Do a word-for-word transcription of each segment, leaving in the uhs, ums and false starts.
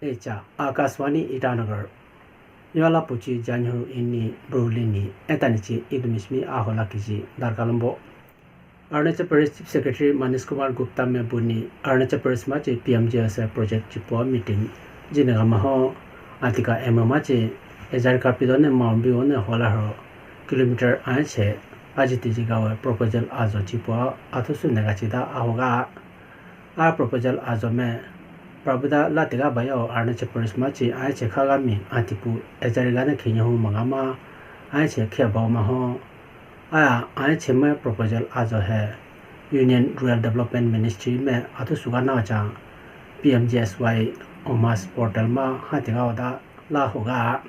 Echa Akashvani Itanagar. Yola puchi January ini Brulini etanichi idumishmi ahola kiji darkalombo. Arunachal Pradesh Chief Secretary Manish Kumar Gupta me buni Arunachal Pradesh machi P M G S Y project chipo meeting jinega maho atika ema machi ejar kapidone maumbi one hola haro kilometer anche ajiti jigawe proposal ajo chipo athusu nega chida ahoga. A proposal ajo me Prabhuda latiga bayo Arunachal Pradesh machi anche khagami atipu ejari gane khinyahu magama anche kheba maho. Aya, aya cheme proposal ajo he Union Rural Development Ministry me athu suga na cha P M G S Y Omas portal ma hatiga oda la hoga.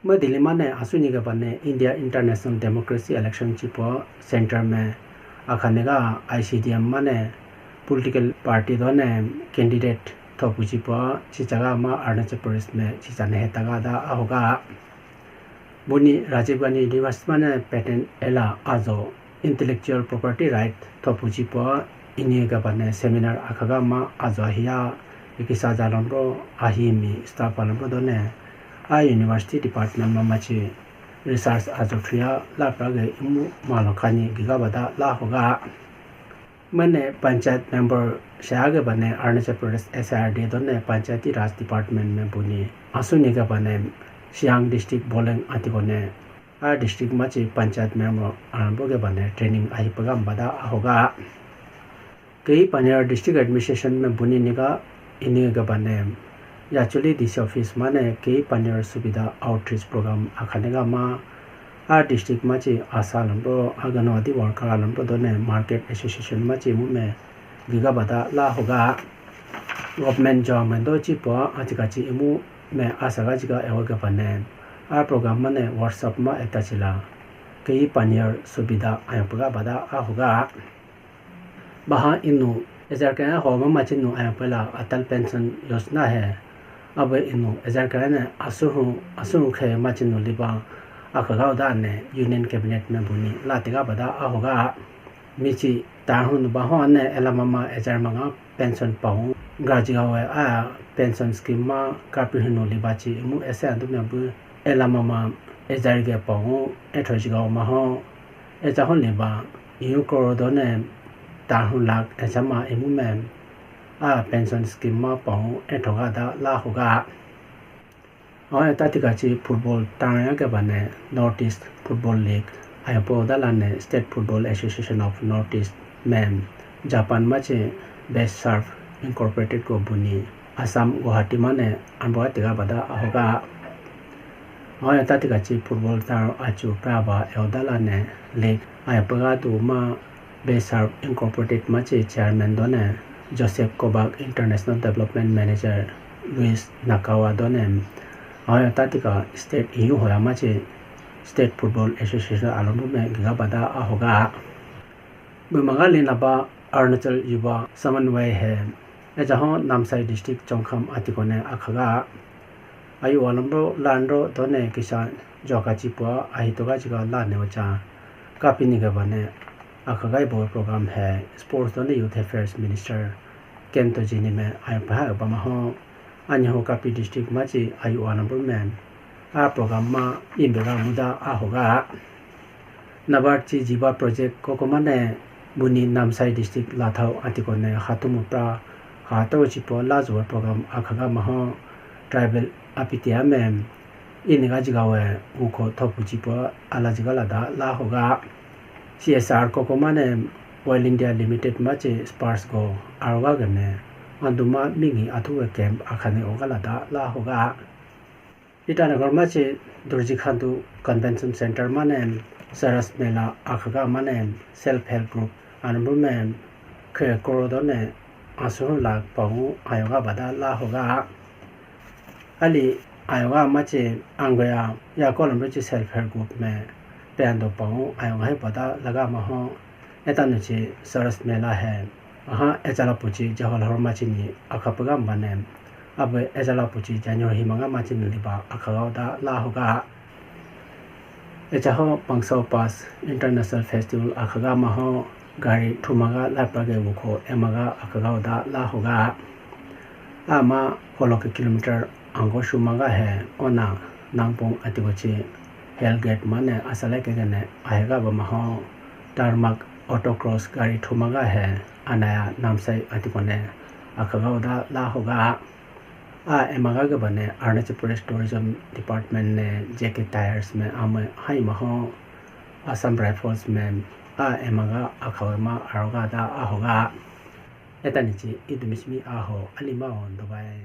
Ma Delhi mane asuni ga bane India International Democracy Election chipo center me akhane ga I C D M mane political party done candidate thopu chipo chichaga ma Arunachal Pradesh me chichane hetaga da ahoga. Buni Rajiv Gandhi University mane patent ela ajo intellectual property right thopu chipo ini ga bane seminar akhaga ma ajo hiya ikisa jalomro ahimi staff alomro done a university department ma machi research ajo thuya lapra ge imu malo khani giga bada la hoga. Mane panchayat member shaya ge bane Arunachal Pradesh S I R D done Panchayati Raj Department me buni asuni ge bane Siang district Boleng atikone a district machi panchayat member arambo ge bane training ahi pagam bada ahoga. Kei Paniyar district administration me buni niga ini ge bane Yachuli D C office mane kei Paniyar subida outreach program akhane ga ma a district machi asa lombo Anganwadi worker lombo done market association machi mu me giga bada la hoga. Government job mendo chipo atika chi imu me asaga jiga ewa ga bane a program mane WhatsApp ma eta chila kei Paniyar subida ayapaga bada ahoga. Baha inu ejar kaya ho ma machinu ayapela Atal Pension Yojana he. Abe inu ejar kaya ne asuru asuru khe machinu liba akhaga da ne Union Cabinet me buni latiga bada ahoga. Michi tarhun baho ne ela mama ejar manga pension pawu grajiga we a pension scheme ma kapi hinu liba chi imu ese andu me bu ela mama ejar ge pawu etho jiga ma ho. Echa hon liba iyu koro done tarhun lakh echa ma imu me a pension scheme ma pawu etho ga da la hoga. Aw eta tika chi football tang ya ke bane North East Football League ayo po da la ne State Football Association of North East men Japan ma chi Best Serve Incorporated ko buni Assam Guwahati mane ambo atiga bada ahoga. Aw eta tika chi football tar achu pra ba eodala ne league ayo paga tu ma Best Serve Incorporated machi chairman done Joseph Kobak, International Development Manager Luis Nakawa done ayo tatika state iyu hoya machi State Football Association alombo me giga bada ahoga. Bumaga linaba Arunachal Yuva Samanvay he. Ejaho Namsai District Chongkham atikone akhaga. Ayu alombo landro done kisa joka chipua ahitoga jiga lane ocha. Kapini ga bane akhaga ibo program he Sports done Youth Affairs Minister Kento Jini me ayu paha bama ho. Anyi ho Kapi District machi ayu alombo me a program ma imbe ga muda ahoga. Nabar chi jiba project koko mane buni Namsai District Lathau atikone hatumu pra hato chipo lajuwa program akhaga maho tribal apitia me iniga jigawe ukho thopu chipo ala jiga lada la hoga. C S R koko mane Oil India Limited machi spars go aroga gane anduma mingi athuwe camp akhane oga lada la hoga. Itanagar machi Dorji Khandu Convention Center mane Saras Mela akhaga mane self help group anumbu me khe koro done asur lakh pawu ayoga bada la hoga. Ali ayoga machi angoya ya kolombo chi self help group me pendo pawu ayoga he bada laga maho. Etanu chi Saras Mela he. Aha echala puchi Jawaharlal machi ni akhapaga mane. Abe echala puchi January himanga machi ni liba akhaga da la hoga. Echaho Pangso Pass International Festival akhaga maho gari thumaga lapage wukho emaga akhaga da la hoga. Ama koloke kilometer ango suma ga he ona nangpong atiko chi Hell Gate mane asala kegene ahega ba maho tarmac autocross gari thuma ga he anaya Namsai atiko ne akhaga oda la hoga. A emaga ga bane Arunachal Pradesh Tourism Department ne J K Tyres me ame hai maho Assam Rifles me a emaga akhaga ma aroga da ahoga. Etani chi idumismi aho alima on dobai.